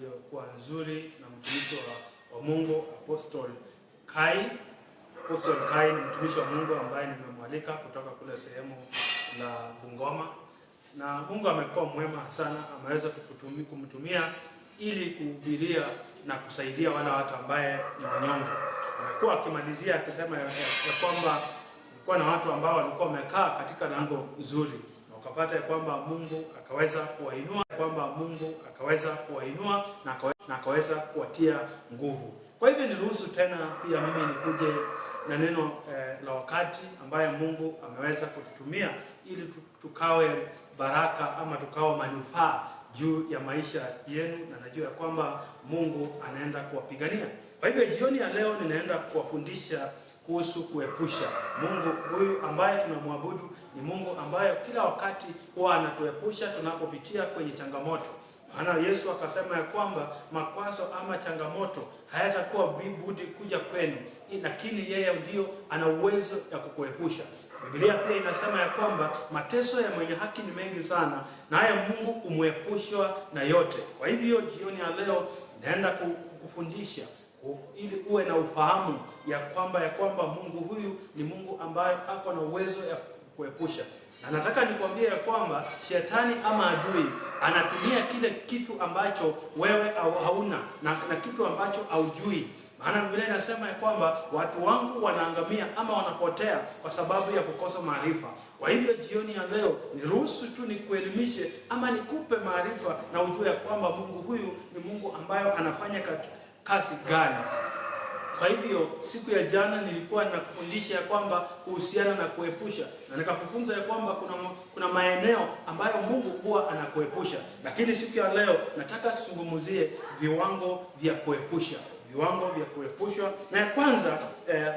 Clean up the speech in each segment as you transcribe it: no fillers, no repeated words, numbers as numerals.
iliyokuwa nzuri na mtumishi wa Mungu Apostle Kai. Apostle Kai ni mtumishi wa Mungu ambaye nimemwalika kutoka kule sehemu la Bungoma, na Mungu amekuwa mwema sana, ameweza kumtumia ili kuhubiria na kusaidia wale watu ambaye ni wanyonge. Amekuwa akimalizia akisema ya kwamba kulikuwa na watu ambao walikuwa wamekaa katika lango zuri na ukapata ya kwamba Mungu akaweza kuwainua, kwamba Mungu akaweza kuwainua na akaweza kuwatia nguvu. Kwa hivyo niruhusu tena pia mimi nikuje na neno la wakati ambaye Mungu ameweza kututumia ili tukawe baraka ama tukawe manufaa juu ya maisha yenu, na najua ya kwamba Mungu anaenda kuwapigania. Kwa hivyo jioni ya leo ninaenda kuwafundisha kuhusu kuepusha. Mungu huyu ambaye tunamwabudu ni Mungu ambaye kila wakati huwa anatuepusha tunapopitia kwenye changamoto. Maana Yesu akasema ya kwamba makwazo ama changamoto hayatakuwa budi kuja kwenu, lakini yeye ndio ana uwezo ya kukuepusha. Biblia pia inasema ya kwamba mateso ya mwenye haki ni mengi sana, naye Mungu humwepushwa na yote. Kwa hivyo jioni ya leo naenda kukufundisha ili uwe na ufahamu ya kwamba Mungu huyu ni Mungu ambaye ako na uwezo ya kuepusha. Na nataka nikwambie ya kwamba shetani ama adui anatumia kile kitu ambacho wewe hauna na kitu ambacho haujui. Maana Biblia inasema ya kwamba watu wangu wanaangamia ama wanapotea kwa sababu ya kukosa maarifa. Kwa hivyo jioni ya leo niruhusu tu nikuelimishe ama nikupe maarifa na ujue ya kwamba Mungu huyu ni Mungu ambayo anafanya kazi gani. Kwa hivyo siku ya jana nilikuwa nakufundisha ya kwamba kuhusiana na kuepusha, na nikakufunza ya kwamba kuna maeneo ambayo Mungu huwa anakuepusha, lakini siku ya leo nataka tuzungumzie viwango vya kuepusha, viwango vya kuepushwa. Na ya kwanza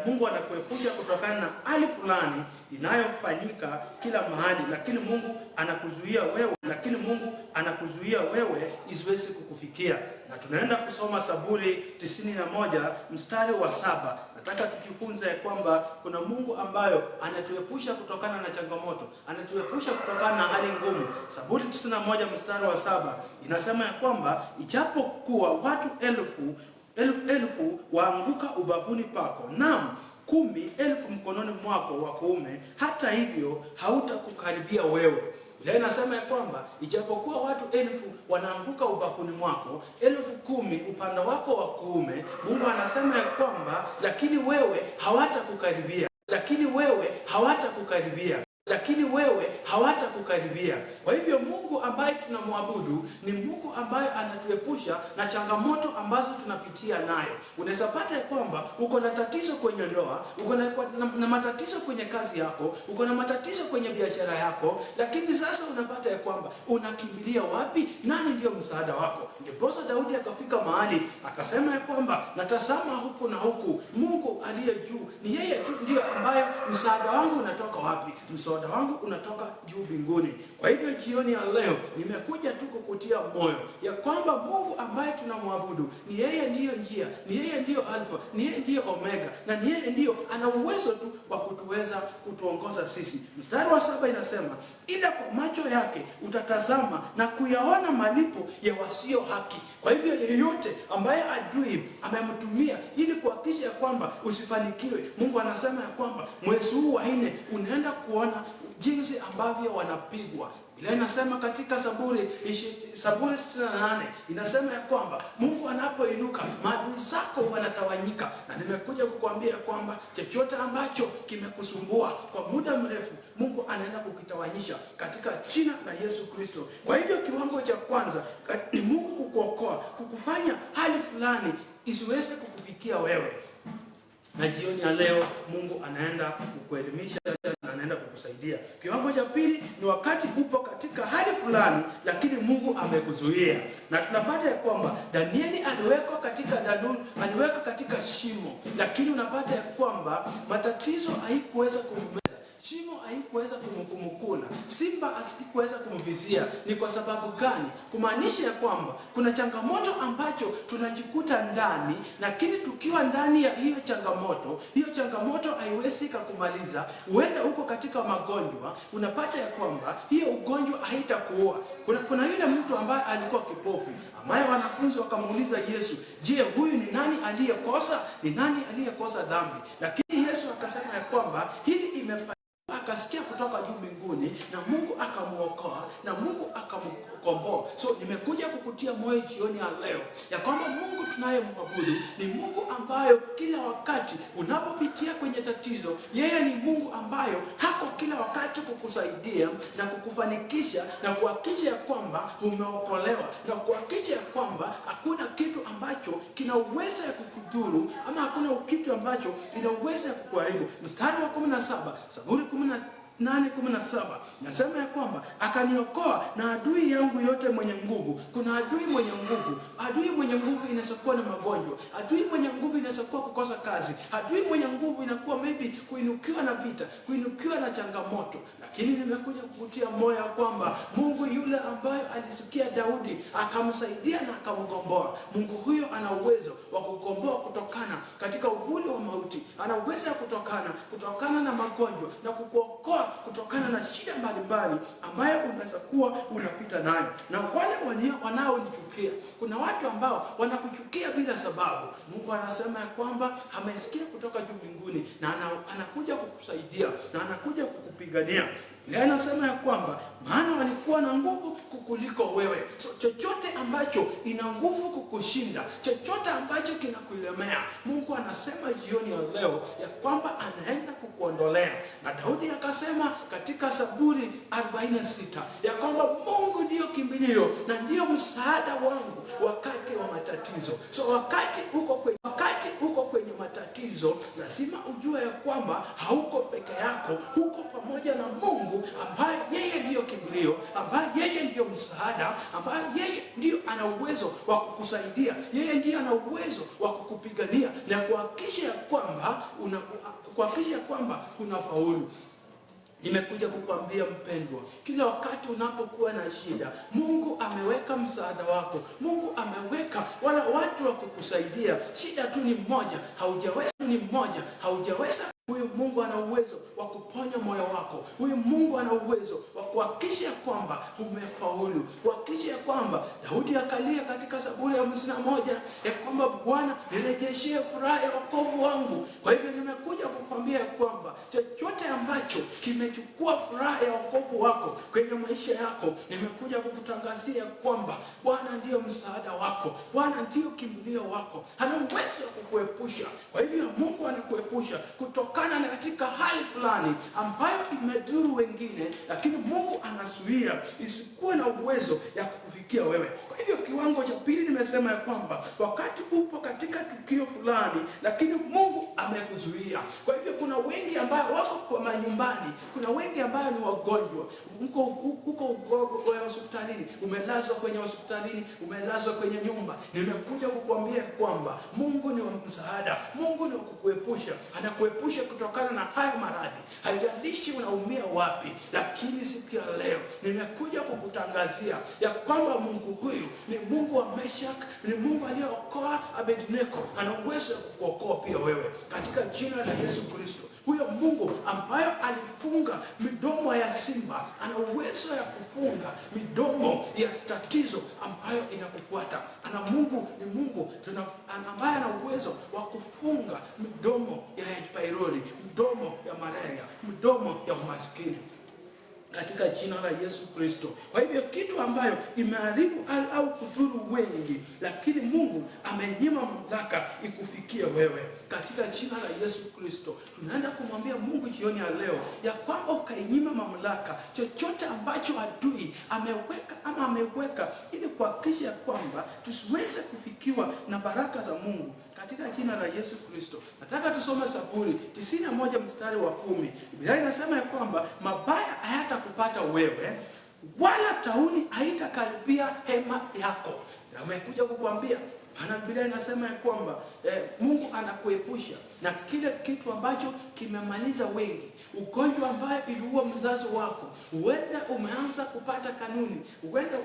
Mungu anakuepusha kutokana na hali fulani inayofanyika kila mahali, lakini Mungu anakuzuia wewe, lakini Mungu anakuzuia wewe isiwezi kukufikia. Na tunaenda kusoma Zaburi 91 mstari wa 7. Nataka tujifunze kwamba kuna Mungu ambayo anatuepusha kutokana na changamoto, anatuepusha kutokana na hali ngumu. Zaburi 91 mstari wa 7 inasema ya kwamba ijapokuwa watu elfu elfu elfu waanguka ubavuni pako, naam 10,000 mkononi mwako wa kuume, hata hivyo hautakukaribia wewe. Biblia inasema ya kwamba ijapokuwa watu 1,000 wanaanguka ubavuni mwako, 10,000 upande wako wa kuume, Mungu anasema ya kwamba lakini wewe hawatakukaribia, lakini wewe hawatakukaribia, lakini wewe hawatakukaribia. Kwa hivyo Mungu ambaye tunamwabudu ni Mungu ambaye anatuepusha na changamoto ambazo tunapitia nayo. Unaweza pata ya kwamba uko na tatizo kwenye ndoa, uko na matatizo kwenye kazi yako, uko na matatizo kwenye biashara yako, lakini sasa unapata ya kwamba unakimbilia wapi? Nani ndio msaada wako? Ndiposa Daudi akafika mahali akasema ya kwamba natazama huku na huku, Mungu aliye juu ni yeye tu ndio ambaye msaada wangu unatoka wapi? Msaada wangu unatoka juu mbinguni. Kwa hivyo jioni ya leo nimekuja tu kukutia moyo ya kwamba Mungu ambaye tunamwabudu ni yeye ndiyo njia, ni yeye ndiyo Alfa, ni yeye ndiyo Omega, na ni yeye ndiyo ana uwezo tu wa kutuweza kutuongoza sisi. Mstari wa 7 inasema, ila kwa macho yake utatazama na kuyaona malipo ya wasio haki. Kwa hivyo yeyote ambaye adui amemtumia ili kuhakikisha kwamba usifanikiwe, Mungu anasema ya kwamba mwezi huu wa 4 unaenda kuona jinsi ambavyo wanapigwa. Biblia inasema katika Zaburi 68 inasema ya kwamba Mungu anapoinuka maadui zako wanatawanyika. Na nimekuja kukuambia kwamba chochote ambacho kimekusumbua kwa muda mrefu, Mungu anaenda kukitawanyisha katika jina la Yesu Kristo. Kwa hivyo kiwango cha kwanza ni Mungu kukuokoa, kukufanya hali fulani isiweze kukufikia wewe. Na jioni ya leo Mungu anaenda kukuelimisha na anaenda kukusaidia. Kiwango cha pili ni wakati upo katika hali fulani lakini Mungu amekuzuia. Na tunapata ya kwamba Danieli aliwekwa katika aliwekwa katika shimo, lakini unapata ya kwamba matatizo haikuweza kummeza. Shimo haikuweza kumkula, simba asikuweza kumvizia. Ni kwa sababu gani? Kumaanisha ya kwamba kuna changamoto ambacho tunajikuta ndani, lakini tukiwa ndani ya hiyo changamoto, hiyo changamoto haiwezi kukumaliza. Huenda uko katika magonjwa, unapata ya kwamba hiyo ugonjwa haitakuua. Kuna yule mtu ambaye alikuwa kipofu, ambaye wanafunzi wakamuuliza Yesu, je, huyu ni nani aliyekosa? Ni nani aliyekosa dhambi? Lakini Yesu akasema ya kwamba hili imefanyika, akasikia kutoka juu mbinguni na Mungu akamuokoa na Mungu akamkomboa. So nimekuja kukutia moyo jioni ya leo ya kwamba Mungu tunayemwabudu ni Mungu ambayo kila wakati unapopitia kwenye tatizo, yeye ni Mungu ambayo hako kila wakati kukusaidia na kukufanikisha na kuhakikisha ya kwamba umeokolewa na kuhakikisha ya kwamba hakuna kitu ambacho kina uwezo ya kukudhuru ama hakuna kitu ambacho ina uwezo ya kukuharibu. Mstari wa 17, Zaburi 18:17 nasema ya kwamba akaniokoa na adui yangu yote mwenye nguvu. Kuna adui mwenye nguvu. Adui mwenye nguvu inaweza kuwa na magonjwa, adui mwenye nguvu inaweza kuwa kukosa kazi, adui mwenye nguvu inakuwa maybe kuinukiwa na vita, kuinukiwa na changamoto. Lakini nimekuja kukutia moyo kwamba Mungu yule ambaye alisikia Daudi akamsaidia na akamgomboa, Mungu huyo ana uwezo wa kukomboa kutokana katika uvuli wa mauti, ana uwezo wa kutokana na magonjwa na kukuokoa kutokana na shida mbalimbali ambayo unaweza kuwa unapita nayo. Na wale wanaonichukia, kuna watu ambao wanakuchukia bila sababu. Mungu anasema ya kwamba amesikia kutoka juu mbinguni na anakuja kukusaidia na anakuja kukupigania. Biblia inasema ya kwamba maana walikuwa na nguvu kukuliko wewe. So chochote ambacho ina nguvu kukushinda, chochote ambacho kinakulemea, Mungu anasema jioni ya leo ya kwamba anaenda kukuondolea. Na Daudi akasema katika Zaburi 46 ya kwamba Mungu ndiyo kimbilio na ndiyo msaada wangu wakati wa matatizo. So wakati uko kwenye matatizo, lazima ujue ya kwamba hauko peke yako, uko pamoja na Mungu ambaye yeye ndiyo kimbilio, ambaye yeye ndiyo msaada, ambaye yeye ndiyo ana uwezo wa kukusaidia, yeye ndiyo ana uwezo wa kukupigania na kuhakikisha kwamba unafaulu. Nimekuja kukuambia mpendwa, kila wakati unapokuwa na shida, Mungu ameweka msaada wako. Mungu ameweka wala watu wa kukusaidia. Shida tu ni moja, haujaweza. Huyu Mungu ana uwezo wa kuponya moyo wako. Huyu Mungu ana uwezo wa kuhakikisha kwamba umefaulu, kuhakikisha kwamba Daudi akalia katika Zaburi ya 51 ya kwamba Bwana, nirejeshie furaha ya wokovu wangu. Kwa hivyo nimekuja kukwambia kwamba chochote ambacho kimechukua furaha ya wokovu wako kwenye maisha yako, nimekuja kukutangazia kwamba Bwana ndiyo msaada wako, Bwana ndiyo kimbilio wako, ana uwezo wa kukuepusha. Kwa hivyo Mungu anakuepusha kutokana na katika hali fulani ambayo imedhuru wengine, lakini Mungu anazuia isikuwe na uwezo ya kukufikia wewe. Kwa hivyo kiwango cha pili nimesema ya kwamba wakati upo katika tukio fulani, lakini Mungu amekuzuia. Kwa hivyo kuna wengi ambao wako kwa manyumbani, kuna wengi ambao ni wagonjwa, uko hospitalini, umelazwa kwenye hospitalini, umelazwa kwenye nyumba. Nimekuja kukuambia kwamba Mungu ni wa msaada, Mungu ni wa kukuepusha, anakuepusha kutokana na hayo maradhi. Haijalishi unaumia wapi, lakini siku ya leo nimekuja kukutangazia ya kwamba Mungu huyu ni Mungu wa Meshak, ni Mungu aliyeokoa Abednego, ana uwezo wa kukuokoa pia wewe katika jina la Yesu Kristo. Huyo Mungu ambayo alifunga midomo ya simba ana uwezo ya kufunga midomo ya tatizo ambayo inakufuata. Ana Mungu ni Mungu ambaye ana uwezo wa kufunga midomo ya H. Pylori, mdomo ya malaria, mdomo ya umaskini katika jina la Yesu Kristo. Kwa hivyo kitu ambayo imeharibu au kudhuru wengi, lakini Mungu amenyima mamlaka ikufikie wewe katika jina la Yesu Kristo. Tunaenda kumwambia Mungu jioni ya leo ya kwamba ukainyima mamlaka chochote ambacho adui ameweka ama ameweka ili kuhakikisha kwamba tusiweze kufikiwa na baraka za Mungu katika jina la Yesu Kristo. Nataka tusome Zaburi 91 mstari wa 10. Biblia inasema ya kwamba mabaya hayatakupata wewe, wala tauni haitakaribia hema yako. Amekuja kukuambia, maana Biblia inasema ya kwamba Mungu anakuepusha na kile kitu ambacho kimemaliza wengi, ugonjwa ambayo iliua mzazi wako. Huenda umeanza kupata kanuni, huenda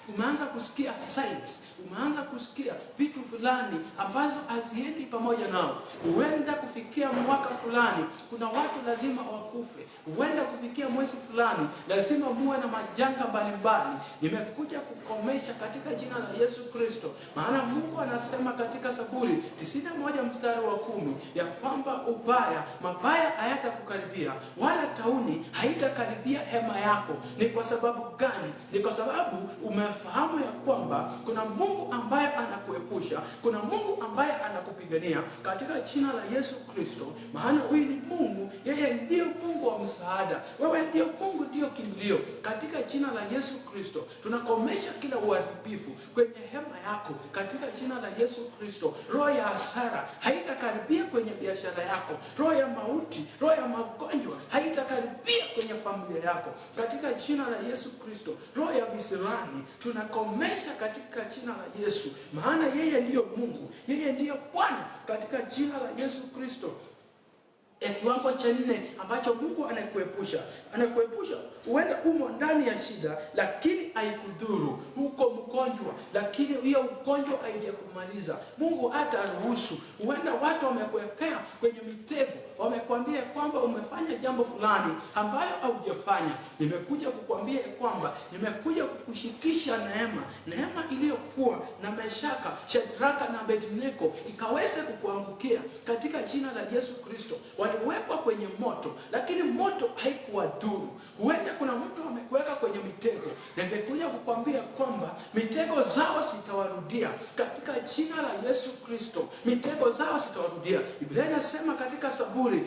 umeanza kusikia signs, umeanza kusikia vitu fulani ambazo haziendi pamoja nao. Huenda kufikia mwaka fulani kuna watu lazima wakufe, huenda kufikia mwezi fulani lazima muwe na majanga mbalimbali. Nimekuja kukomesha katika jina la Yesu Kristo, maana Mungu anasema katika Zaburi 91 mstari wa 10 ya kwamba ubaya, mabaya hayatakukaribia wala tauni haitakaribia hema yako. Ni kwa sababu gani? Ni kwa sababu umefahamu ya kwamba kuna Mungu ambaye anakuepusha, kuna Mungu ambaye anakupigania katika jina la Yesu Kristo. Maana huyu ni Mungu, yeye ndiyo Mungu wa msaada, wewe ndiyo Mungu, ndiyo kimbilio. Katika jina la Yesu Kristo tunakomesha kila uharibifu kwenye hema yako katika jina la Yesu Kristo. Roho ya hasara haitakaribia kwenye biashara yako, roho ya mauti, roho ya magonjwa haitakaribia kwenye familia yako katika jina la Yesu Kristo. Roho ya visirani tunakomesha katika jina la Yesu, maana yeye ndiyo Mungu, yeye ndiyo Bwana katika jina la Yesu Kristo. Kiwango cha 4 ambacho Mungu anakuepusha, anakuepusha. Huenda umo ndani ya shida lakini haikudhuru, uko mgonjwa lakini hiyo ugonjwa haijakumaliza, Mungu hataruhusu. Huenda watu wamekuwekea kwenye mitego, wamekwambia kwamba umefanya jambo fulani ambayo haujafanya. Nimekuja kukwambia kwamba nimekuja kukushikisha neema, neema iliyokuwa na Meshaka, Shadraka na Abednego ikaweze kukuangukia katika jina la Yesu Kristo. Waliwekwa kwenye moto lakini moto haikuwadhuru. Huenda kuna mtu amekuweka kwenye mitego, na nimekuja kukwambia kwamba mitego zao sitawarudia katika jina la Yesu Kristo. Mitego zao sitawarudia. Biblia inasema katika Zaburi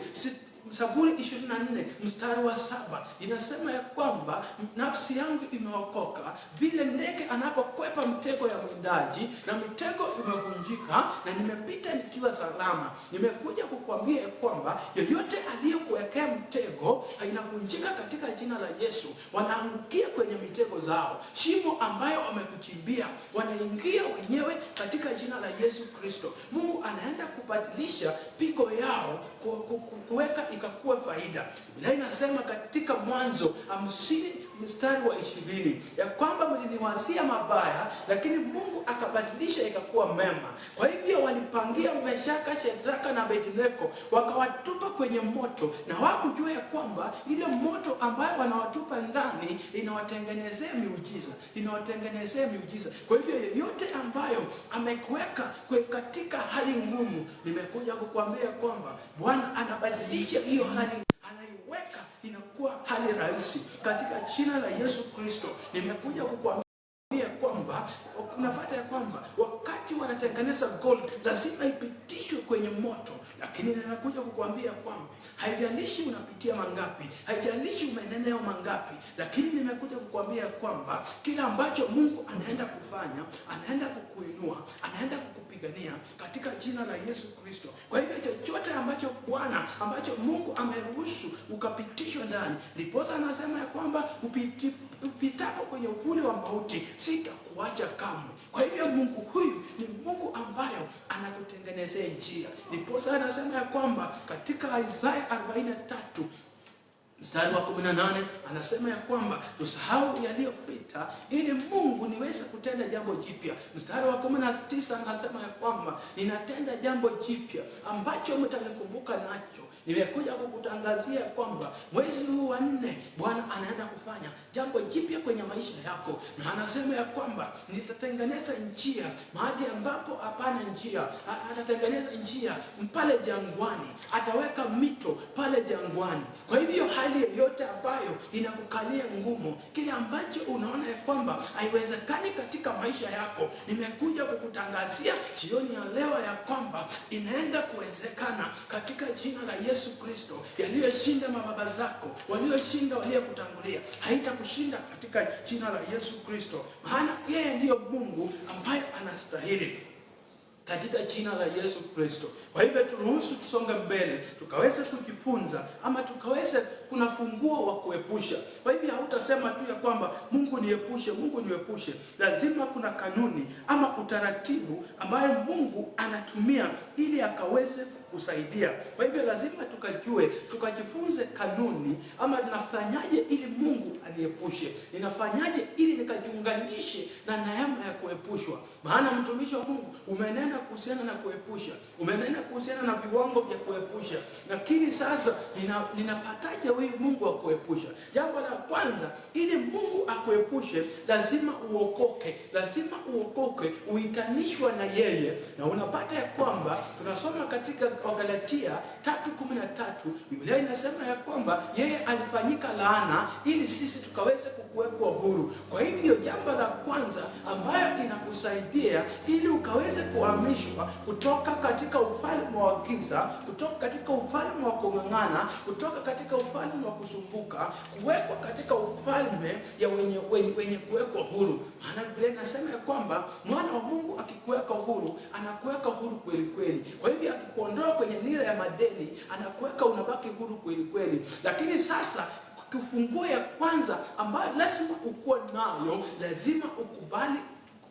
24 mstari wa 7 inasema ya kwamba nafsi yangu imeokoka vile ndege anapokwepa mtego ya mwindaji, na mitego imevunjika na nimepita nikiwa salama. Nimekuja kukwambia ya kwamba yeyote aliyekuwekea mtego inavunjika katika jina la Yesu. Wanaangukia kwenye mitego zao, shimo ambayo wamekuchimbia wanaingia wenyewe katika jina la Yesu Kristo. Mungu anaenda kubadilisha pigo yao kuweka ikakuwa faida. Biblia inasema katika Mwanzo 50 mstari wa 20 ya kwamba mliniwazia mabaya lakini Mungu akabadilisha ikakuwa mema. Kwa hivyo walipangia Meshaka, Shadraka na Abednego wakawatupa kwenye moto, na hawakujua ya kwamba ile moto ambayo wanawatupa ndani inawatengenezea miujiza, inawatengenezea miujiza. Kwa hivyo yeyote ambayo amekuweka katika hali ngumu, nimekuja kukuambia kwamba Bwana anabadilisha hiyo hali, anaiweka inakuwa hali rahisi katika jina la Yesu Kristo. Nimekuja kukuambia kwamba unapata ya kwamba wakati wanatengeneza gold lazima ipitishwe kwenye moto, lakini ninakuja kukuambia kwamba haijalishi unapitia mangapi, haijalishi umeneneo mangapi, lakini nimekuja kukuambia kwamba kila ambacho Mungu anaenda kufanya, anaenda kukuinua, anaenda kukupigania katika jina la Yesu Kristo. Kwa hivyo chochote ambacho Bwana, ambacho Mungu ameruhusu ukapitishwa ndani, ndiposa anasema ya kwamba upitapo kwenye uvuli wa mauti sitakuacha kamwe. Kwa hivyo Mungu huyu ni Mungu ambayo anakutengenezea njia. Ndiposa anasema ya kwamba katika Isaya 43 mstari wa 18 anasema ya kwamba tusahau yaliyopita ili Mungu niweze kutenda jambo jipya. Mstari wa 19 anasema ya kwamba ninatenda jambo jipya ambacho mtanikumbuka nacho. Nimekuja kukutangazia kwamba mwezi huu wa 4 Bwana anaenda kufanya jambo jipya kwenye maisha yako, na anasema ya kwamba nitatengeneza njia mahali ambapo hapana njia. Atatengeneza njia pale jangwani, ataweka mito pale jangwani. Kwa hivyo hali yoyote ambayo inakukalia ngumu, kile ambacho unaona ya kwamba haiwezekani katika maisha yako, nimekuja kukutangazia jioni ya leo ya kwamba inaenda kuwezekana katika jina la Yesu Kristo. Yaliyoshinda mababa zako, walioshinda waliokutangulia, haitakushinda katika jina la Yesu Kristo, maana yeye ndiyo Mungu ambaye anastahili katika jina la Yesu Kristo. Kwa hivyo turuhusu tusonge mbele, tukaweze kujifunza ama tukaweze Kuna funguo wa kuepusha. Kwa hivyo hautasema tu ya kwamba Mungu niepushe, Mungu niepushe. Lazima kuna kanuni ama utaratibu ambayo Mungu anatumia ili akaweze kukusaidia. Kwa hivyo lazima tukajue, tukajifunze kanuni ama tunafanyaje ili Mungu aniepushe, ninafanyaje ili nikajiunganishe na neema ya kuepushwa. Maana mtumishi wa Mungu umenena kuhusiana na kuepusha, umenena kuhusiana na viwango vya kuepusha, lakini sasa ninapataje huyu Mungu wa kuepusha? Jambo la kwanza, ili Mungu akuepushe lazima uokoke, lazima uokoke, uitanishwa na yeye. Na unapata ya kwamba tunasoma katika Wagalatia 3:13, Biblia inasema ya kwamba yeye alifanyika laana ili sisi tukaweze kukuwekwa huru. Kwa hivyo jambo la kwanza ambayo inakusaidia ili ukaweze kuhamishwa kutoka katika ufalme wa giza, kutoka katika ufalme wa kung'ang'ana, kutoka katika ufalme wa kusumbuka, kuwekwa katika ufalme ya wenye kuwekwa huru. Maana Biblia inasema ya kwamba mwana wa Mungu akikuweka huru, anakuweka huru kweli kweli. Kwa hivyo akikuondoa kwenye nira ya madeni, anakuweka unabaki huru kweli kweli. Lakini sasa kifunguo ya kwanza ambayo lazima ukuwe nayo, lazima ukubali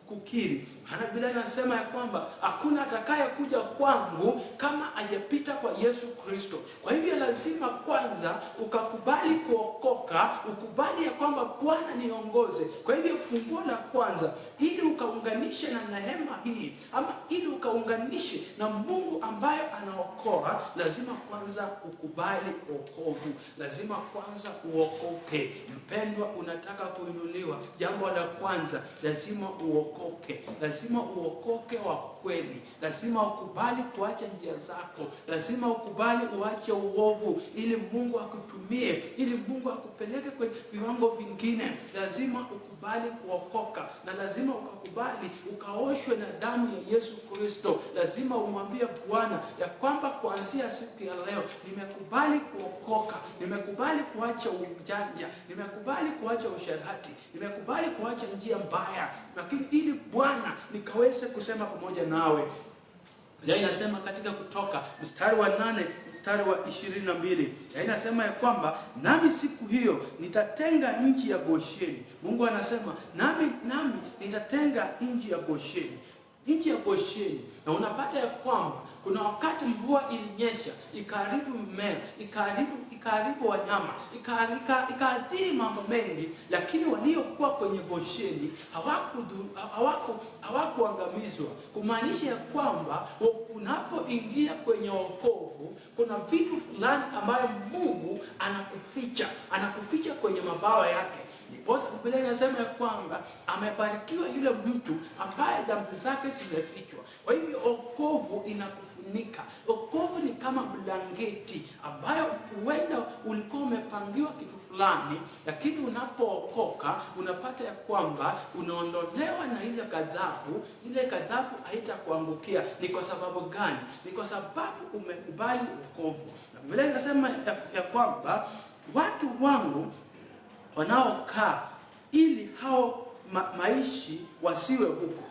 kukiri. Maana Biblia inasema ya kwamba hakuna atakayekuja kwangu kama hajapita kwa Yesu Kristo. Kwa hivyo lazima kwanza ukakubali kuokoka, ukubali ya kwamba Bwana niongoze. Kwa hivyo funguo la kwanza ili ukaunganishe na neema hii ama ili ukaunganishe na Mungu ambaye anaokoa, lazima kwanza ukubali wokovu, lazima kwanza uokoke. Mpendwa, unataka kuinuliwa, jambo la kwanza lazima uokoke. Lazima uokoke wa kweli, lazima ukubali kuacha njia zako, lazima ukubali uache uovu ili Mungu akutumie, ili Mungu akupeleke kwenye viwango vingine. Lazima ukubali kuokoka na lazima ukakubali ukaoshwe na damu ya Yesu Kristo. Lazima umwambie Bwana ya kwamba kuanzia siku ya leo nimekubali kuokoka, nimekubali kuacha ujanja, nimekubali kuacha usherati, nimekubali kuacha njia mbaya, lakini ili Bwana nikaweze kusema pamoja nawe. Biblia inasema katika Kutoka mstari wa 8 mstari wa 22, Biblia inasema ya kwamba nami siku hiyo nitatenga nchi ya Gosheni. Mungu anasema nami nitatenga nchi ya Gosheni. Nchi ya Gosheni. Na unapata ya kwamba kuna wakati mvua ilinyesha, ikaharibu mmea, ikaharibu wanyama, ikaathiri mambo mengi, lakini waliokuwa kwenye Gosheni hawakuangamizwa. Kumaanisha ya kwamba unapoingia kwenye wokovu kuna vitu fulani ambayo Mungu anakuficha kwenye mabawa yake. Ndiposa Biblia inasema ya kwamba amebarikiwa yule mtu ambaye dhambi zake zimefichwa. Kwa hivyo wokovu inakufunika. Wokovu ni kama blanketi ambayo huenda ulikuwa umepangiwa kitu fulani, lakini unapookoka unapata ya kwamba unaondolewa na ile ghadhabu. Ile ghadhabu haitakuangukia. Ni kwa sababu gani? Ni kwa sababu umekubali wokovu. Na Biblia inasema ya kwamba watu wangu wanaokaa ili hao maishi wasiwe huko,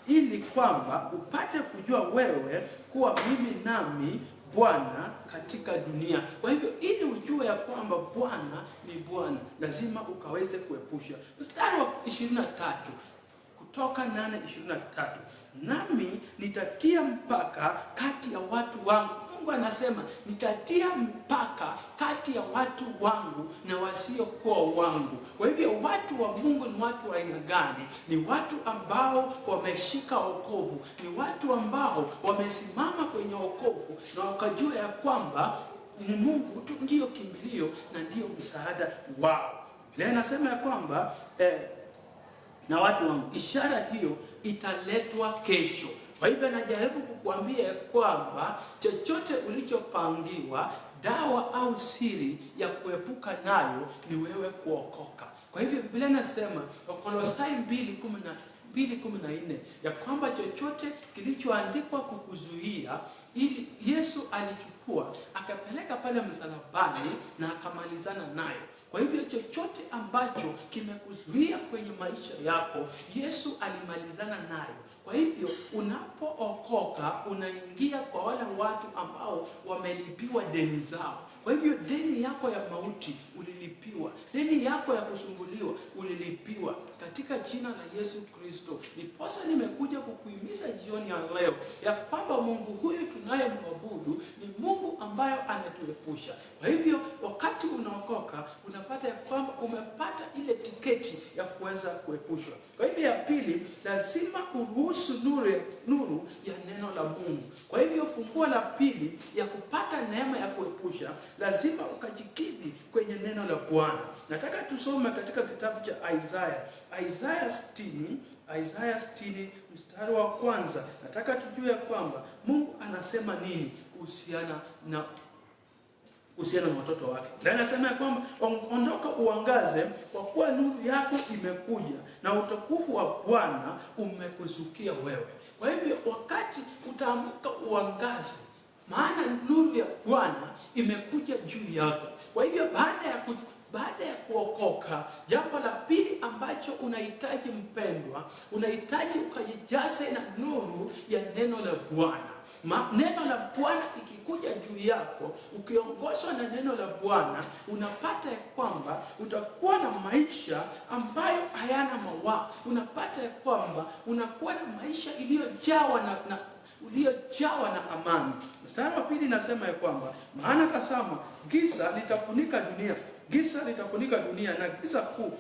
ili kwamba upate kujua wewe kuwa mimi nami Bwana katika dunia. Kwa hivyo ili ujue ya kwamba Bwana ni Bwana, lazima ukaweze kuepusha. Mstari wa 23, Kutoka 8:23, nami nitatia mpaka kati ya watu wangu. Mungu anasema nitatia mpaka kati ya watu wangu na wasiokuwa wangu. Kwa hivyo watu wa Mungu ni watu wa aina gani? Ni watu ambao wameshika wokovu, ni watu ambao wamesimama kwenye wokovu na wakajua ya kwamba ni Mungu tu ndiyo kimbilio na ndiyo msaada wao. Biblia inasema ya kwamba na watu wangu, ishara hiyo italetwa kesho. Kwa hivyo anajaribu kukuambia kwamba chochote ulichopangiwa, dawa au siri ya kuepuka nayo ni wewe kuokoka. Kwa hivyo Biblia inasema Wakolosai 2:14 ya kwamba chochote kilichoandikwa kukuzuia, ili Yesu alichukua akapeleka pale msalabani na akamalizana nayo. Kwa hivyo chochote ambacho kimekuzuia kwenye maisha yako, Yesu alimalizana nayo. Kwa hivyo unapookoka unaingia kwa wale watu watu ambao wamelipiwa deni zao. Kwa hivyo deni yako ya mauti ulilipiwa, deni yako ya kusumbuliwa ulilipiwa katika jina la Yesu Kristo. Niposa nimekuja kukuhimiza jioni ya leo ya kwamba Mungu huyu tunayemwabudu ni Mungu ambayo anatuepusha. Kwa hivyo wakati unaokoka unapata ya kwamba umepata ile tiketi ya kuweza kuepushwa. Kwa hivyo ya pili, lazima uruhusu nuru ya neno la Mungu. Kwa hivyo funguo la pili ya kupata neema ya kuepusha, lazima ukajikidhi kwenye neno la Bwana. Nataka tusome katika kitabu cha Isaya, Isaya 60, Isaya 60 mstari wa kwanza. Nataka tujue kwamba Mungu anasema nini kuhusiana na watoto wake. Na anasema ya kwamba ondoka uangaze, kwa kuwa nuru yako imekuja na utukufu wa Bwana umekuzukia wewe. Kwa hivyo wakati utaamka uangaze, maana nuru ya Bwana imekuja juu yako. Kwa hivyo baada ya kuokoka, jambo la pili ambacho unahitaji mpendwa, unahitaji ukajijaze na nuru ya neno la Bwana. Neno la Bwana ikikuja juu yako, ukiongozwa na neno la Bwana, unapata ya kwamba utakuwa na maisha ambayo hayana mawaa. Unapata ya kwamba unakuwa na maisha iliyojawa na amani. Mstari wa pili nasema ya kwamba maana tazama, giza litafunika dunia, giza litafunika dunia na giza kuu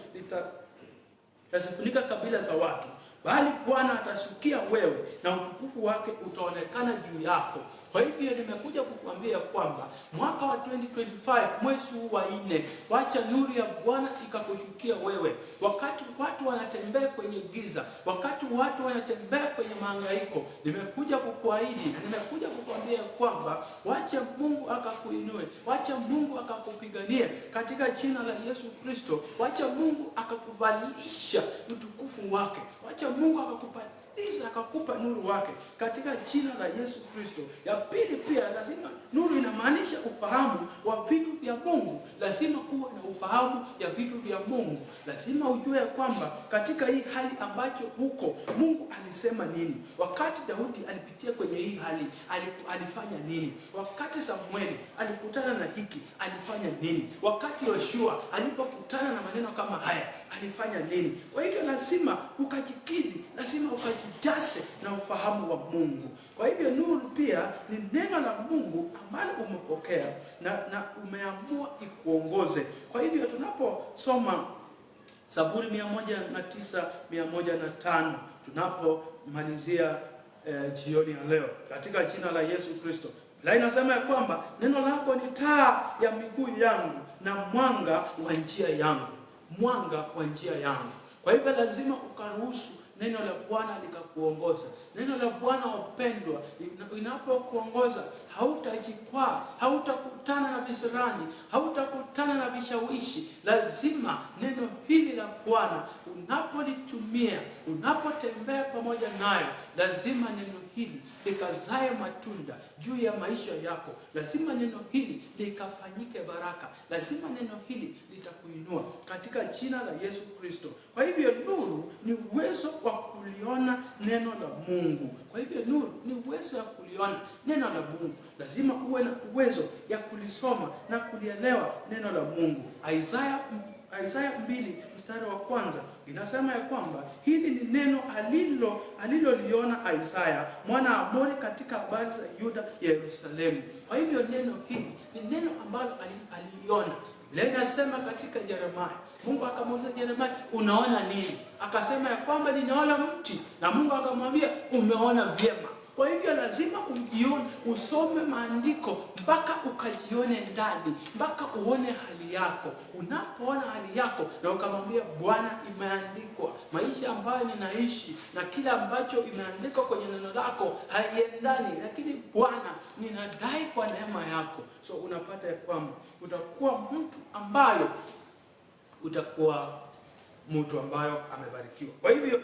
litazifunika kabila za watu, bali Bwana atashukia wewe na utukufu wake utaonekana juu yako. Kwa hivyo nimekuja kukuambia kwamba mwaka wa 2025 mwezi huu wa 4, wacha nuru ya Bwana ikakushukia wewe. Wakati watu wanatembea kwenye giza, wakati watu wanatembea kwenye mahangaiko, nimekuja kukuahidi na nimekuja kukuambia kwamba wacha Mungu akakuinue, wacha Mungu akakupiganie katika jina la Yesu Kristo. Wacha Mungu akakuvalisha utukufu wake, wacha Mungu akakupatiza akakupa nuru wake katika jina la Yesu Kristo. Ya pili pia, lazima nuru inamaanisha ufahamu wa vitu vya Mungu. Lazima uwe na ufahamu ya vitu vya Mungu. Lazima ujue kwamba katika hii hali ambacho uko, Mungu alisema nini. Wakati Daudi alipitia kwenye hii hali, alifanya nini? Wakati Samueli alikutana na hiki, alifanya nini? Wakati Yoshua alipokutana na maneno kama haya, alifanya nini? Kwa hivyo lazima ukajikidhi, lazima ukajijase na ufahamu wa Mungu. Kwa hivyo nuru pia ni neno la Mungu ambalo umepokea na umeamua ikuongoze. Kwa hivyo tunaposoma Zaburi 109, 105 tunapomalizia jioni ya leo katika jina la Yesu Kristo, Biblia inasema ya kwamba neno lako ni taa ya miguu yangu na mwanga wa njia yangu. Mwanga wa njia yangu. Kwa hivyo lazima ukaruhusu neno la Bwana likakuongoza. Neno la Bwana wapendwa, inapokuongoza hautajikwaa, hautakutana na visirani, hautakutana na vishawishi. Lazima neno hili la Bwana unapolitumia, unapotembea pamoja nayo, lazima neno hili likazae matunda juu ya maisha yako. Lazima neno hili likafanyike baraka. Lazima neno hili litakuinua katika jina la Yesu Kristo. Kwa hivyo nuru ni uwezo wa kuliona neno la Mungu. Kwa hivyo nuru ni uwezo wa kuliona neno la Mungu. Lazima uwe na uwezo ya kulisoma na kulielewa neno la Mungu. Isaya 2 mstari wa kwanza inasema ya kwamba hili ni neno aliloliona Isaya mwana wa Amori katika habari za Yuda Yerusalemu. Kwa hivyo neno hili ni neno ambalo aliona. Biblia inasema katika Yeremia, Mungu akamuuliza Yeremia, unaona nini? Akasema ya kwamba ninaona mti, na Mungu akamwambia umeona vyema. Kwa hivyo lazima ujione, usome maandiko mpaka ukajione ndani, mpaka uone hali yako. Unapoona hali yako na ukamwambia Bwana, imeandikwa maisha ambayo ninaishi na kila ambacho imeandikwa kwenye neno lako haiendani, lakini Bwana ninadai kwa neema yako. So unapata ya kwamba utakuwa mtu ambayo amebarikiwa. Kwa hivyo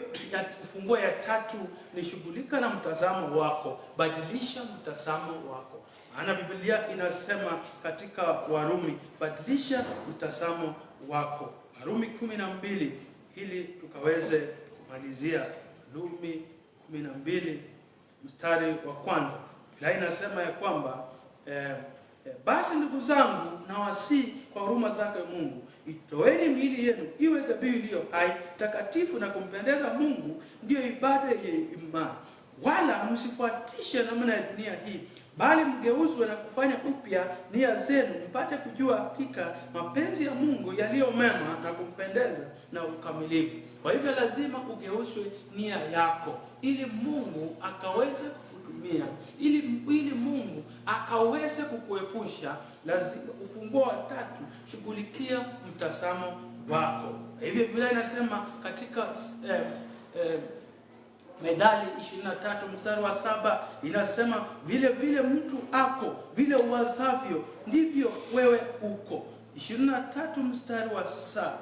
ufunguo ya tatu ni shughulika na mtazamo wako, badilisha mtazamo wako. Maana Biblia inasema katika Warumi, badilisha mtazamo wako. Warumi 12 ili tukaweze kumalizia. Warumi 12 mstari wa kwanza. Biblia inasema ya kwamba basi ndugu zangu, nawasihi kwa huruma zake Mungu, itoeni miili yenu iwe dhabihu iliyo hai, takatifu na kumpendeza Mungu, ndiyo ibada ya imani. Wala msifuatishe namna ya dunia hii, bali mgeuzwe na kufanya upya nia zenu, mpate kujua hakika mapenzi ya Mungu yaliyo mema na kumpendeza na ukamilifu. Kwa hivyo lazima ugeuzwe nia yako ili Mungu akaweze kukutumia, ili Mungu akaweze kukuepusha. Lazima ufunguo wa tatu, shughulikia mtazamo wako. Hivyo Biblia inasema katika Methali 23 mstari wa 7 inasema, vile vile mtu ako vile uwazavyo ndivyo wewe uko. 23 mstari wa 7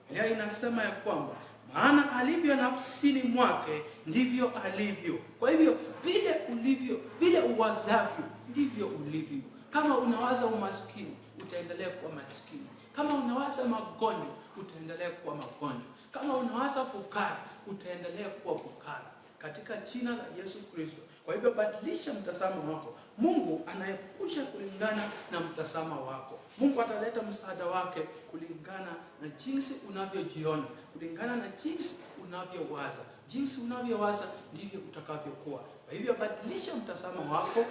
Biblia inasema ya kwamba maana alivyo nafsini mwake ndivyo alivyo. Kwa hivyo vile ulivyo, vile uwazavyo ndivyo ulivyo. Kama unawaza umaskini, utaendelea kuwa maskini. Kama unawaza magonjwa, utaendelea kuwa magonjwa. Kama unawaza fukara, utaendelea kuwa fukara, katika jina la Yesu Kristo. Kwa hivyo badilisha mtazamo wako. Mungu anaepusha kulingana na mtazamo wako. Mungu ataleta msaada wake kulingana na jinsi unavyojiona, kulingana na jinsi unavyowaza. Jinsi unavyowaza ndivyo utakavyokuwa. Kwa hivyo badilisha mtazamo wako,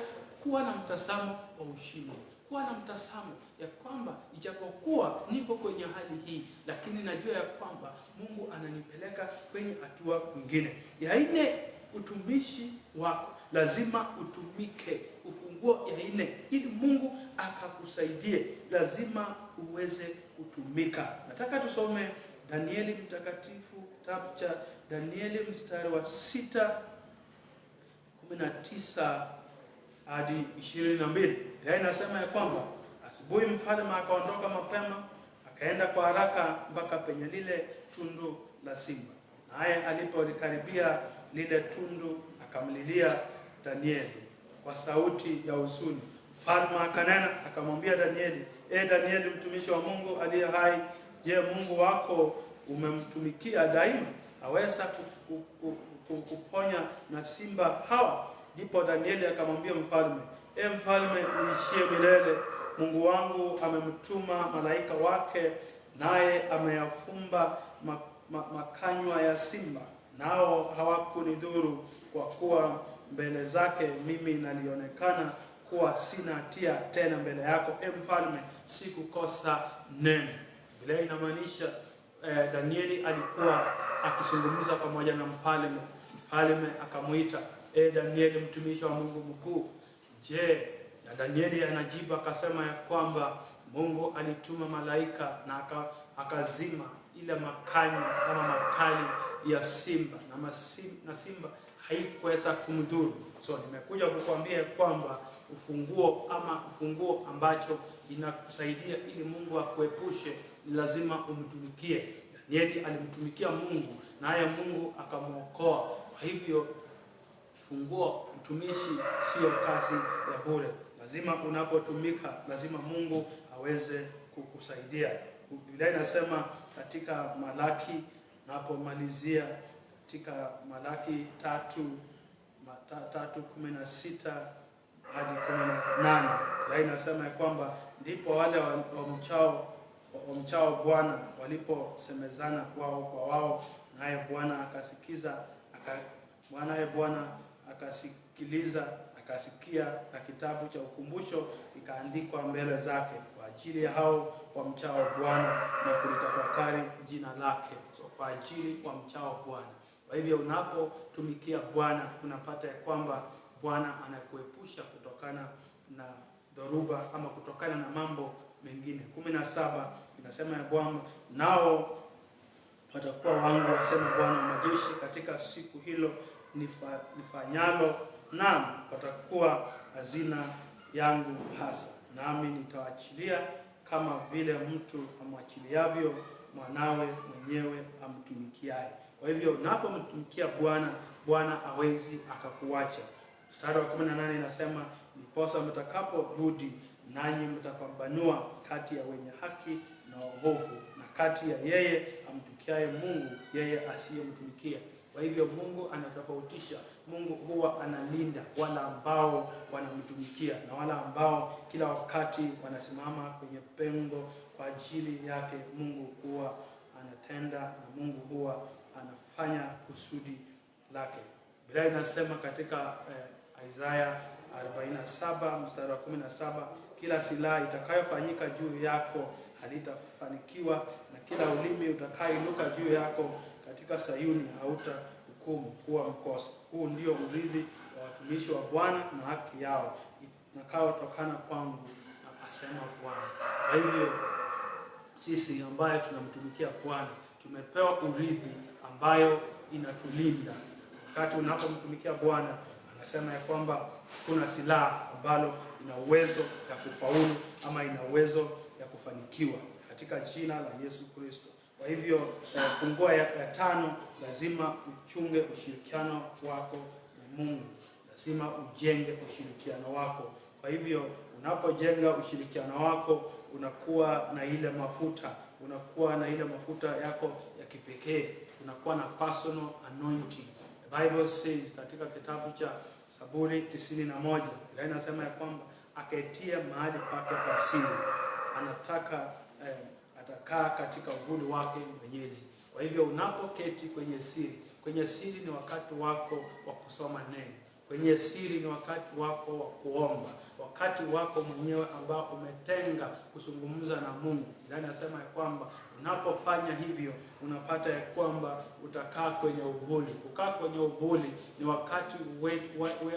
kuwa na mtazamo wa ushindi. Kuwa na mtazamo ya kwamba ijapokuwa niko kwenye hali hii, lakini najua ya kwamba Mungu ananipeleka kwenye hatua nyingine. Ya nne, utumishi wako lazima utumike. Ufunguo ya nne, ili Mungu akakusaidie, lazima uweze kutumika. Nataka tusome Danieli mtakatifu, kitabu cha Danieli mstari wa 6 19 hadi 22. Biblia inasema ya kwamba asubuhi mfalme akaondoka mapema, akaenda kwa haraka mpaka penye lile tundu la simba. Naye alipolikaribia lile tundu, akamlilia Danieli kwa sauti ya huzuni. Mfalme akanena akamwambia Danieli, E Danieli, mtumishi wa Mungu aliye hai, je, Mungu wako umemtumikia daima? Aweza kuponya na simba hawa? Ndipo Danieli akamwambia mfalme, E mfalme, uishie milele. Mungu wangu amemtuma malaika wake, naye ameyafumba makanywa ya simba, nao hawakunidhuru, kwa kuwa mbele zake mimi nalionekana kuwa sina hatia tena mbele yako, e mfalme, sikukosa neno. Vile inamaanisha Danieli alikuwa akizungumza pamoja na mfalme. Mfalme akamuita, E Danieli, mtumishi wa Mungu mkuu, je? Na Danieli anajibu akasema ya kwamba Mungu alituma malaika na akazima ile makali ama makali ya simba, na simba haikuweza kumdhuru. So nimekuja kukuambia kwamba ufunguo ama ufunguo ambacho inakusaidia ili Mungu akuepushe ni lazima umtumikie. Danieli alimtumikia Mungu naye Mungu akamuokoa. Kwa hivyo funguo mtumishi sio kazi ya bure. Lazima unapotumika, lazima Mungu aweze kukusaidia. Biblia inasema katika Malaki, napomalizia katika Malaki 3:16 hadi 18, Biblia inasema ya kwamba ndipo wale wamchao Bwana waliposemezana wao kwa wao, naye Bwana akasikiza, Bwana akasikiliza, akasikia, na kitabu cha ukumbusho kikaandikwa mbele zake kwa ajili ya hao wamchao Bwana na kulitafakari jina lake. So kwa ajili wamchao Bwana. Kwa hivyo unapotumikia Bwana unapata ya kwamba Bwana anakuepusha kutokana na dhoruba ama kutokana na mambo mengine. 17 inasema ya Bwana, nao watakuwa wangu, asema Bwana wa majeshi, katika siku hilo nifanyalo, naam watakuwa hazina yangu hasa, nami nitawaachilia kama vile mtu amwachiliavyo mwanawe mwenyewe amtumikiaye. Kwa hivyo unapomtumikia Bwana, Bwana hawezi akakuacha. Mstari wa 18 inasema, ndiposa mtakaporudi nanyi mtapambanua kati ya wenye haki na waovu, na kati ya yeye amtukiaye Mungu, yeye asiyemtumikia. Kwa hivyo Mungu anatofautisha. Mungu huwa analinda wale ambao wanamtumikia na wale ambao kila wakati wanasimama kwenye pengo kwa ajili yake. Mungu huwa anatenda na Mungu huwa anafanya kusudi lake. Biblia inasema katika Isaya 47 mstari wa 17, kila silaha itakayofanyika juu yako halitafanikiwa, na kila ulimi utakayoinuka juu yako katika Sayuni hautahukumu kuwa mkosa. Huu ndio urithi wa watumishi wa Bwana na haki yao itakayotokana kwangu, asema Bwana. Kwa hivyo sisi ambaye tunamtumikia Bwana tumepewa urithi ambayo inatulinda. Wakati unapomtumikia Bwana, anasema ya kwamba kuna silaha ambalo ina uwezo ya kufaulu ama ina uwezo ya kufanikiwa katika jina la Yesu Kristo. Kwa hivyo funguo ya tano, lazima uchunge ushirikiano wako na Mungu. Lazima ujenge ushirikiano wako. Kwa hivyo unapojenga ushirikiano wako, unakuwa na ile mafuta, unakuwa na ile mafuta yako ya kipekee, unakuwa na personal anointing. The Bible says katika kitabu cha Zaburi 91, Biblia inasema ya kwamba aketie mahali pake pa siri anataka atakaa katika uvuli wake Mwenyezi. Kwa hivyo unapoketi kwenye siri ni wakati wako wa kusoma neno. Kwenye siri ni wakati wako wa kuomba, wakati wako mwenyewe ambao umetenga kuzungumza na Mungu. Biblia inasema ya kwamba unapofanya hivyo unapata ya kwamba utakaa kwenye uvuli. Kukaa kwenye uvuli ni wakati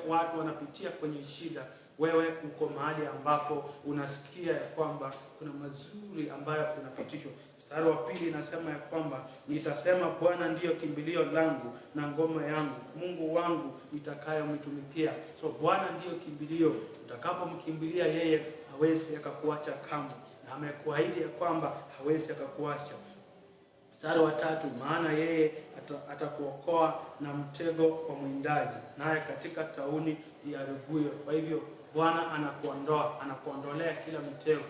watu wanapitia kwenye shida, wewe uko mahali ambapo unasikia ya kwamba kuna mazuri ambayo unapitishwa. Mstari wa pili inasema ya kwamba nitasema, Bwana ndiyo kimbilio langu na ngoma yangu, Mungu wangu nitakayemtumikia. So Bwana ndiyo kimbilio, utakapomkimbilia yeye hawezi akakuacha kamwe, na amekuahidi ya kwamba hawezi akakuacha. Mstari wa tatu, maana yeye atakuokoa na mtego wa mwindaji, naye katika tauni iharibuyo. Kwa hivyo Bwana anakuondoa, anakuondolea kila mtego,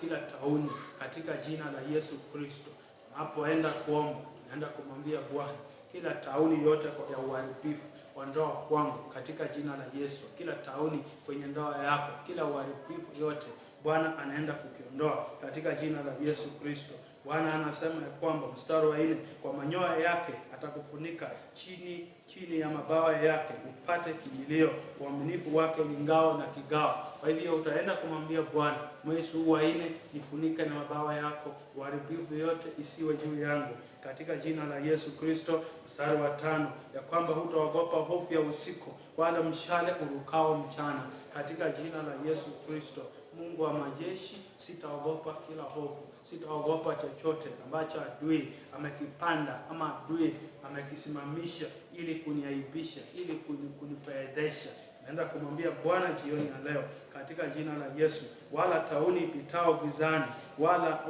kila tauni katika jina la Yesu Kristo. Unapoenda kuomba, unaenda kumwambia Bwana, kila tauni yote ya uharibifu ondoa kwangu katika jina la Yesu. Kila tauni kwenye ndoa yako, kila uharibifu yote Bwana anaenda kukiondoa katika jina la Yesu Kristo. Bwana anasema ya kwamba mstari wa 4, kwa manyoya yake atakufunika, chini ya mabawa yake upate kimbilio, uaminifu wake ni ngao na kigao. Kwa hivyo utaenda kumwambia Bwana, mwezi huu wa 4 nifunike na mabawa yako, uharibifu yote isiwe juu yangu katika jina la Yesu Kristo. Mstari wa 5, ya kwamba hutaogopa hofu ya usiku, wala mshale urukao mchana, katika jina la Yesu Kristo. Mungu wa majeshi, sitaogopa kila hofu, sitaogopa chochote ambacho adui amekipanda ama adui amekisimamisha ili kuniaibisha, ili kunifedhesha. Naenda kumwambia Bwana jioni ya leo katika jina la Yesu, wala tauni ipitao gizani, wala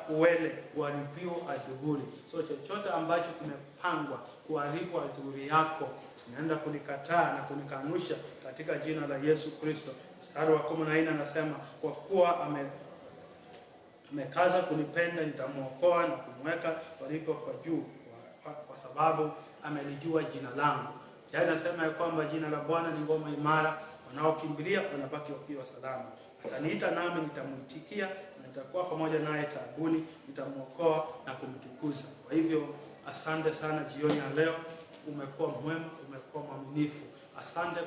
uwele uharibiu adhuhuri. So chochote ambacho kimepangwa kuharibu adhuhuri yako, tunaenda kulikataa na kunikanusha katika jina la Yesu Kristo. Mstari wa 14 anasema, kwa kuwa amekaza kunipenda, nitamuokoa na kumweka palipo kwa juu, kwa sababu amelijua jina langu. Yaani anasema ya kwamba jina la Bwana ni ngoma imara, wanaokimbilia wanabaki wakiwa salama. Ataniita nami nitamuitikia, na nitakuwa pamoja naye taabuni, nitamuokoa na kumtukuza. Kwa hivyo asante sana jioni ya leo, umekuwa mwema, umekuwa mwaminifu. Asante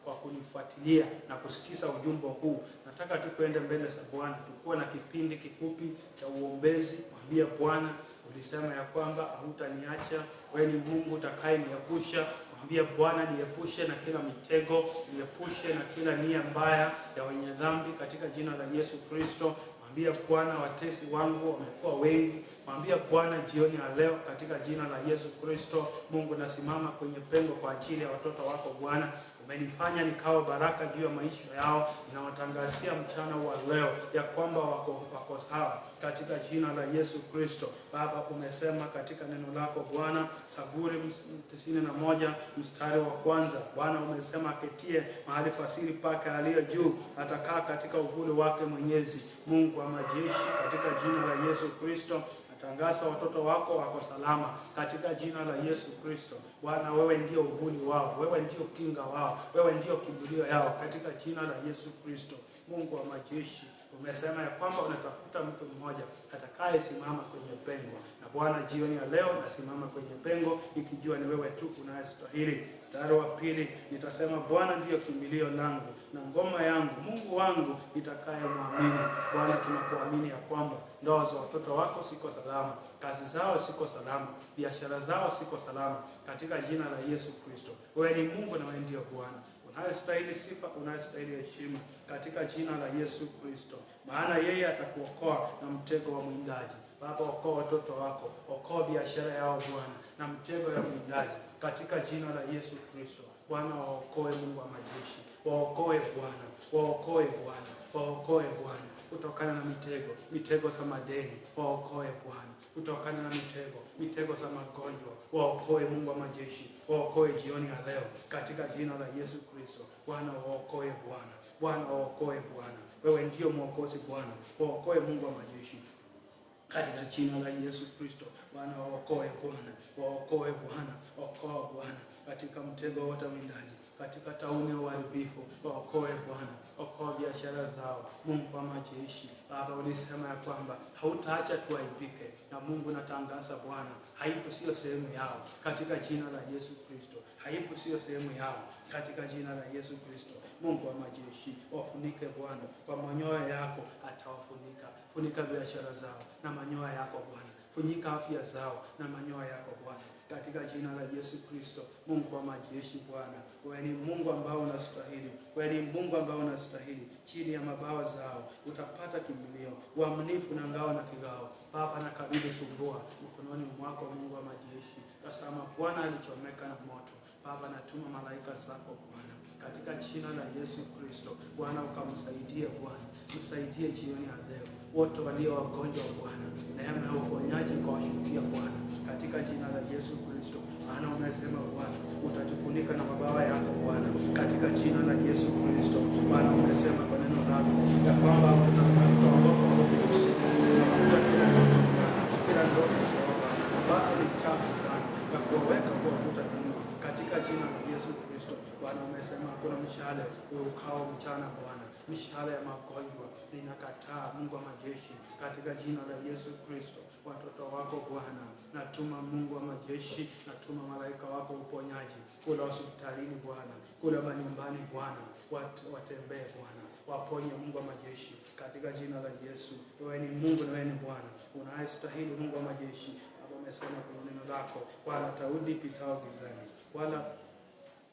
kwa kunifuatilia na kusikiza ujumbe huu. Nataka tu tuende mbele za Bwana, tukuwe na kipindi kifupi cha uombezi. Mwambie Bwana, ulisema ya kwamba hutaniacha, wewe ni Mungu utakayeniepusha. Mwambie Bwana, niepushe na kila mitego, niepushe na kila nia mbaya ya wenye dhambi katika jina la Yesu Kristo. Mwambie Bwana, watesi wangu wamekuwa wengi. Mwambie Bwana jioni ya leo katika jina la Yesu Kristo, Mungu nasimama kwenye pengo kwa ajili ya watoto wako Bwana. Umenifanya nikawa baraka juu ya maisha yao. Ninawatangazia mchana wa leo ya kwamba wako sawa katika jina la Yesu Kristo. Baba, umesema katika neno lako Bwana, Zaburi 91 mstari wa 1, Bwana umesema aketie mahali pasiri pake aliye juu atakaa katika uvuli wake Mwenyezi. Mungu wa majeshi, katika jina la Yesu Kristo, Natangaza watoto wako wako salama katika jina la Yesu Kristo. Bwana, wewe ndio uvuli wao, wewe ndio kinga wao, wewe ndio kimbilio yao katika jina la Yesu Kristo. Mungu wa majeshi, umesema ya kwamba unatafuta mtu mmoja atakayesimama kwenye pengo, na Bwana, jioni ya leo nasimama kwenye pengo nikijua ni wewe tu unayestahili. Mstari wa pili nitasema, Bwana ndiyo kimbilio langu na ngoma yangu, Mungu wangu nitakayemwamini. Bwana, tunakuamini ya kwamba ndoa za watoto wako siko salama, kazi zao siko salama, biashara zao siko salama katika jina la Yesu Kristo. Wewe ni Mungu na wewe ndiyo Bwana unayestahili sifa, unayestahili heshima katika jina la Yesu Kristo, maana yeye atakuokoa na mtego wa mwindaji. Baba, okoa watoto wako, okoa biashara yao Bwana na mtego ya mwindaji katika jina la Yesu Kristo. Bwana, waokoe Mungu wa majeshi, waokoe Bwana, waokoe Bwana, waokoe Bwana kutokana na mitego, mitego za madeni, waokoe Bwana kutokana na mitego, mitego za magonjwa, waokoe Mungu wa majeshi, waokoe jioni ya leo katika jina la Yesu Kristo. Bwana waokoe Bwana, Bwana waokoe Bwana, wewe ndio mwokozi Bwana, waokoe Mungu wa majeshi katika jina la Yesu Kristo. Bwana waokoe Bwana, waokoe Bwana, okoa Bwana katika mtego wote mwindaji, katika tauni ya uharibifu, waokoe Bwana, okoa biashara zao Mungu wa majeshi. Baba, ulisema ya kwamba hautaacha tuaibike, na Mungu natangaza Bwana, aibu sio sehemu yao katika jina la Yesu Kristo. Aibu sio sehemu yao katika jina la Yesu Kristo. Mungu wa majeshi, wafunike Bwana kwa manyoya yako, atawafunika. Funika biashara zao na manyoya yako Bwana, funika afya zao na manyoya yako Bwana, katika jina la Yesu Kristo. Mungu wa majeshi Bwana, wewe ni Mungu ambao unastahili, wewe ni Mungu ambao unastahili. Chini ya mabawa zao utapata kimbilio, uaminifu na ngao na kigao. Baba, nakabidhi sumbua mkononi mwako, Mungu wa majeshi. Tazama Bwana alichomeka na moto. Baba, natuma malaika zako Bwana katika jina la Yesu Kristo. Bwana ukamsaidie Bwana, msaidie jioni ya leo wote walio wagonjwa Bwana, neema ya uponyaji ikawashukia Bwana katika jina la Yesu Kristo. Maana umesema Bwana utatufunika na mabawa yako Bwana katika jina la Yesu Kristo. Bwana umesema kwa neno lako ya kwamba hatutaogopa hofu ya usiku. Nafuta kila ndoto Bwana, kila ndoto ambazo ni chafu Bwana na kuwaweka kuwavuta nyuma katika jina la Yesu Kristo. Bwana umesema kuna mshale ukao mchana Bwana, mishale ya magonjwa ninakataa, Mungu wa majeshi, katika jina la Yesu Kristo. Watoto wako Bwana, natuma Mungu wa majeshi, natuma malaika wako uponyaji kula hospitalini Bwana, kula manyumbani Bwana, watembee Bwana, waponye Mungu wa majeshi katika jina la Yesu. Wewe ni Mungu na wewe ni Bwana unayestahili, Mungu wa majeshi. Baba, umesema kwenye neno lako, wala taudi pitao gizani,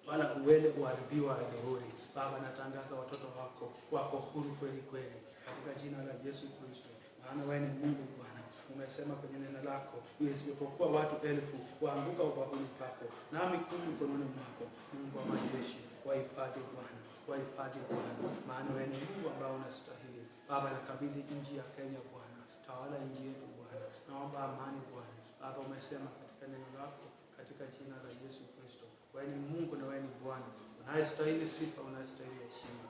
wala uwele uharibiwa adhuhuri. Baba, natangaza watoto wako wako huru kweli kweli katika jina la Yesu Kristo, maana wewe ni Mungu Bwana. Umesema kwenye neno lako, isipokuwa watu 1000 waanguka ubavuni pako, nami 10 mkononi mwako. Mungu wa majeshi, wahifadhi Bwana, wahifadhi Bwana, maana wewe ni Mungu ambao unastahili. Baba, nakabidhi nchi ya Kenya Bwana, tawala nchi yetu Bwana, naomba amani Bwana. Baba, umesema katika neno lako katika jina la Yesu Kristo, wewe ni Mungu na wewe ni Bwana unayestahili sifa, unayestahili heshima.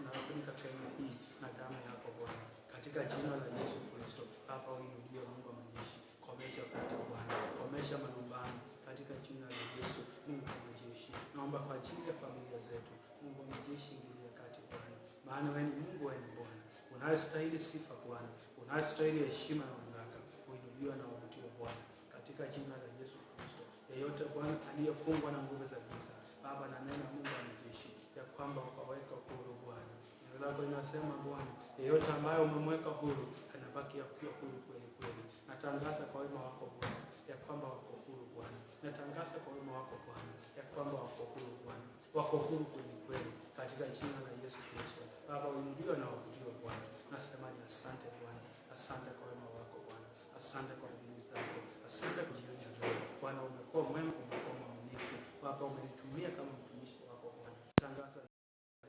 Nafunika Kenya hii na damu yako Bwana katika jina la Yesu Kristo. Baba, uinuliwe Mungu wa majeshi, komesha vita Bwana, komesha malumbano katika jina la Yesu. Mungu wa majeshi, naomba kwa ajili ya familia zetu, Mungu wa majeshi, ingilia kati Bwana, maana wewe ni Mungu, wewe ni Bwana unayestahili sifa Bwana, unayestahili heshima na mamlaka. Uinuliwe na uabudiwe Bwana katika jina la Yesu Kristo. Yeyote Bwana aliyefungwa na nguvu za giza, Baba, na nena Mungu wa majeshi ya kwamba ukaweka huru Bwana. Neno lako linasema Bwana, yeyote ambaye umemweka huru anabaki akiwa huru kweli kweli. Natangaza kwa wema wako Bwana ya kwamba wako huru Bwana. Natangaza kwa wema wako Bwana ya kwamba wako huru Bwana, wako huru kweli kweli katika jina la Yesu Kristo. Baba, uinuliwe na uabudiwe Bwana. Nasema ni asante Bwana, asante kwa wema wako Bwana, asante kwa fadhili zako, asante kwa jioni ya leo Bwana. Umekuwa mwema, umekuwa mwaminifu Baba, umenitumia kama mtumishi wako Bwana. Tangaza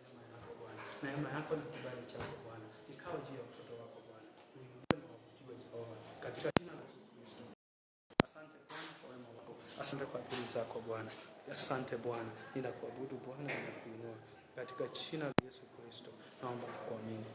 neema yako Bwana, neema yako na kibali chako Bwana ikawa juu ya mtoto wako Bwana. Uinuliwe na uabudiwe Jehova katika jina la Yesu Kristo. Asante Bwana kwa wema wako, asante kwa fadhili zako Bwana, asante Bwana, ninakuabudu Bwana, ninakuinua katika jina la Yesu Kristo, naomba na kuamini.